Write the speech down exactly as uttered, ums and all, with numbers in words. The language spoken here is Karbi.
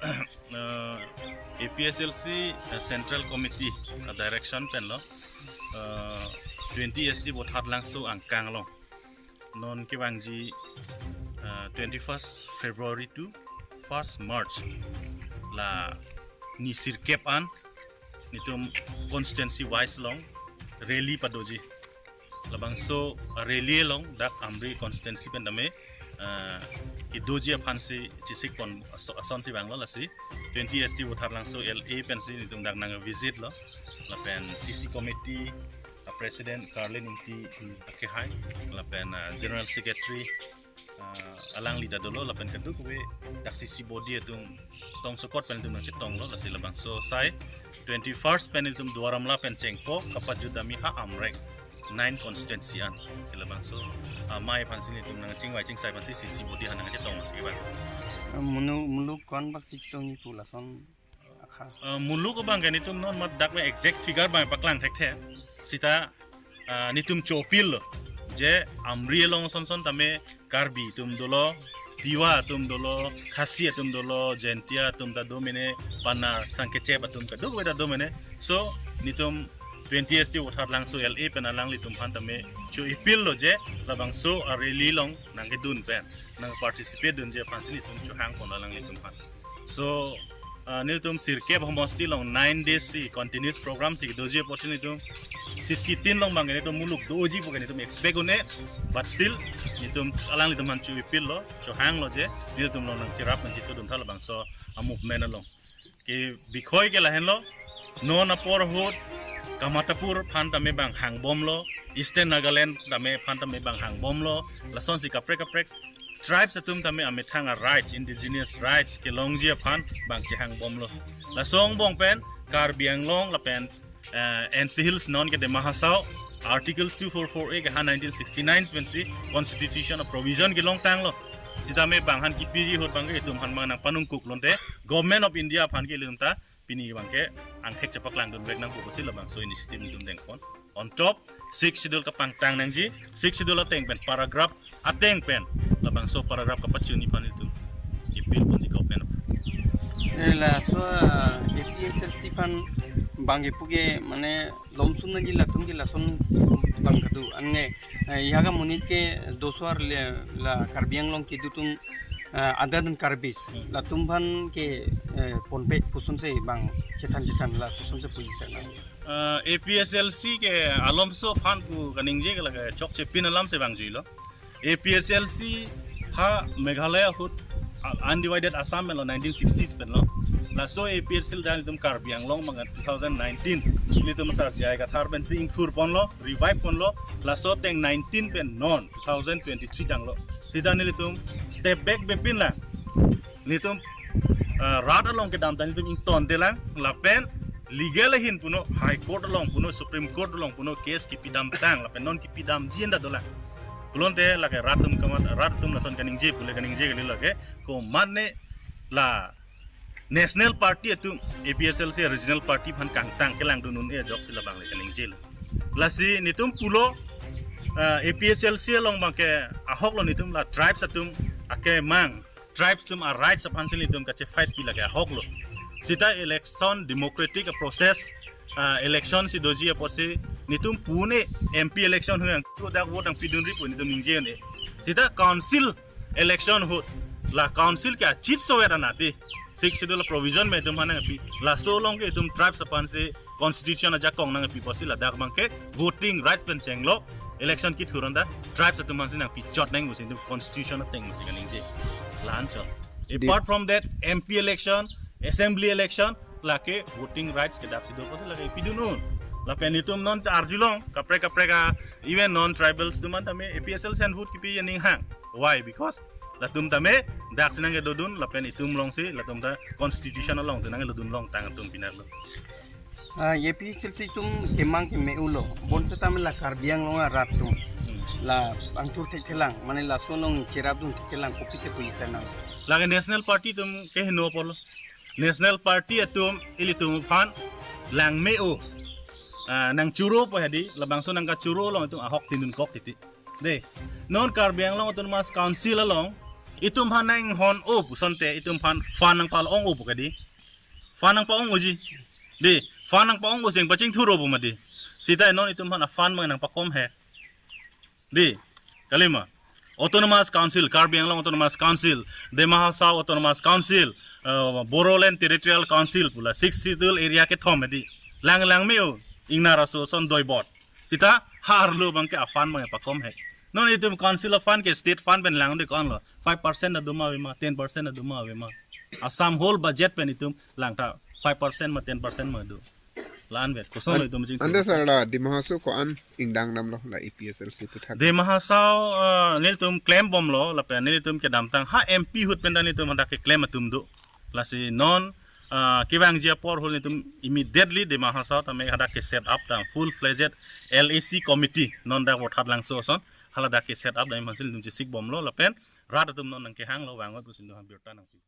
uh, A P S L C uh, Central Committee uh, direction pen lo uh, twenty S T Vothatlangso angkang along non kevangji uh, twenty-first February to first March la ni sirkep an nitum constituency wise along rally padoji. Labangso rally along dak Amri constituency pen tame uh, kedoji aphan si chisik pon aso- asonsi vanglo. Lasi twenty S T Vothatlangso L A pensi nitum dak nang visit lo. Lapen C C committee uh, president Carlin Ingti akehai, lapen uh, general secretary uh, alangli ta dolo, lapen kadokave dak C C body atum tongsokot pen itum nangchetonglo. Lasi labangso asai twenty-first pen itum Duar Amla pen chengpo kapajutdamji ha Amreng nine constituency an. Si labangso uh, amei aphansi nitum nangchingvai chingsai aphansi C C body ha nangchetong si vang. Munu muluk kon bak si chetongji pu lason akha. Uh, muluk abang ke nitum non mat dak me exact figure abang paklang thekthe. Sita uh, nitum cho-appeal lo je Amri along sonson tame Karbi atum dolo, Tiwa atum dolo, Khasi atum dolo, Jaintia atum ta do mene, Panar, Sangkechep atum kadokave ta do mene. So nitum twenty S T Vothatlangso L A pen alanglitum aphan tame cho-appeal lo je labangso a rally along nangkedun pen nang participate dunji aphansi nitum chohang pon alanglitum aphan. So uh, nitum sirkep homosti along nine days si continuous program si doji apotsi nitum si sitin along abang nitum muluk doji pu nitum expect un-e, but still nitum alanglitum aphan cho-appeal lo, chohang lo je nitum along nangcherap nangchitudun tha labangso a movement along. Ke bikhoi ke lahenlo, non apor ahut Kamatapur aphan tame bang hangbomlo, Eastern Nagaland tame aphan tame bang hangbomlo, lasonsi kaprek kaprek tribes atum tame amethang a rights, indigenous rights kelongji aphan bang chehangbomlo. Laso angbong pen Karbi Anglong lapen uh, N C Hills non ke Dima Hasao Articles two four four A ke ha nineteen sixty-nine pensi constitution a provision kelongtanglo. Sitame bang han kipiji ahut abang ke itum aphan bang nangpanungkuk lonte Government of India aphan ke itum ta pini abang ke angthek chepaklangdun vek nangkok pusi labangso initiative itum dengpon. On top, Sixth Schedule kapangtang nangji, Sixth Schedule ateng pen paragraph ateng pen labangso paragraph kapachunji aphan itum appeal ponji government aphan. Eh, laso uh, A P S L C aphan bang ipu ke mane lomsum nangji latum ke lason bang kadu anne eh, yaga monit ke doso ar le la Karbi Anglong kedo atum uh, adan Karbis latum aphan ke eh, ponpe pusonsi bang chethan chethan la pusonsi puji sana. Uh, A P S L C ke alomso aphan pu kaningje ke lake chokche pin alamsi vangjuilo. A P S L C ha Meghalaya ahut uh, undivided Assam lo nineteen sixties pen lo. Laso A P S L C dan itum Karbi Anglong mangan two thousand nineteen ilitum Sar J I Kathar pensi ingthur ponlo, revive ponlo. Laso ateng nineteen pen non two thousand twenty-three tanglo. Sita nelitum step back bepin lang. Nelitum uh, rat along kedam ta nelitum ingtonde lang lapen legal ahin puno High Court along puno Supreme Court along puno case kipidamtang lapen non kipidamji anta dolang. Pulote lake rat atum kamat, rat atum lason kaningje pule kaningje kali lake komatne la National Party atum A P S L C regional party aphan kangtang kelangdun un-e ajoksi labang le kaningjelo. Lasi nelitum pulo uh, A P S L C along abang ke ahok lo nelitum la tribes atum akemang tribes atum a rights aphansi nelitum kachefight pi lake ahok lo. Sita election democratic a process uh, election si doji apotsi nelitum pune M P election hu yang tu dak vote nangpidunri pu nelitum ningje un-e. Sita council election ahut la council ke achit sovet anati Sixth Schedule provision me itum aphan nangpi laso along ke itum tribes aphansi constitution ajakong nangpi pusi ladak abang ke voting rights pen chenglo election kithur anta tribes atum aphansi nangpichot nang pusi itum constitution ateng pusi kaningje. La-anchot. Apart from that M P election, assembly election lake voting rights ke daksi do pusi lake pidun un. Lapen itum non arjulong kaprek kaprek a even non tribals atum an tame A P S L C aphan vote kipi aning hang. Why? Because latum tame daksi nangkedodun lapen itum alongsi latum ta constitution along tu nangkedodun longtang atum pinarlo. Ah, A P S L C atum kemang keme-ulo. Bonseta me la Karbi Anglong arat atum. Hmm. La angthur thekthelang, mane laso along cherapdun thekthelang kopisi puji sana. Lake National Party atum ke heno apotlo. National Party atum ilitum aphan langme-o. Ah, nangchoro po hadi, labangso nangkachoro along itum ahok tindunkok titi. De, non Karbi Anglong Autonomous Council along Itum aphan nanghon-o pu asonte itum aphan fund nangpa-ong-o pu kadi. Fund nangpa-ong-oji. Dei, fund nangpa-ong-o sing pachingthur-o pu ma dei. Seta non itum aphan a-fund abang nangpakom he. Dei, kalima. Autonomous Council, Karbi Anglong Autonomous Council, Dima Hasao Autonomous Council, uh, Bodoland Territorial Council pu la Sixth Schedule area kethom dei. Lang lang me-o, ingnar aso ason doibot. Seta ha arlo abangke a-fund abang pakom he. Non itum council a-fund ke state fund pen langdun ko-an lo. Five percent ta do ma ave ma, ten percent ta do ma ave ma. Assam whole budget pen itum langtha five percent ma ten percent ma do. La-an vet. Koson lo itum ching. Ante sir, la Dima Hasao ko-an ingdang damlo la A P H L C aputhak? Dima Hasao, uh, nelitum klembomlo lapen nelitum kedamtang ha M P ahut pen ta nelitum hadak keklem atum do. Lasi non, ah, kevangji apor ahut nelitum immediately Dima Hasao tame hadak ke-set up tang full fledged L A C committee non dak Vothatlangso ason haladak ke-set up tame mansil nelitum chesikbomlo lapen rat atum non nangkehanglo vangot pusi nelitum birta nangpi.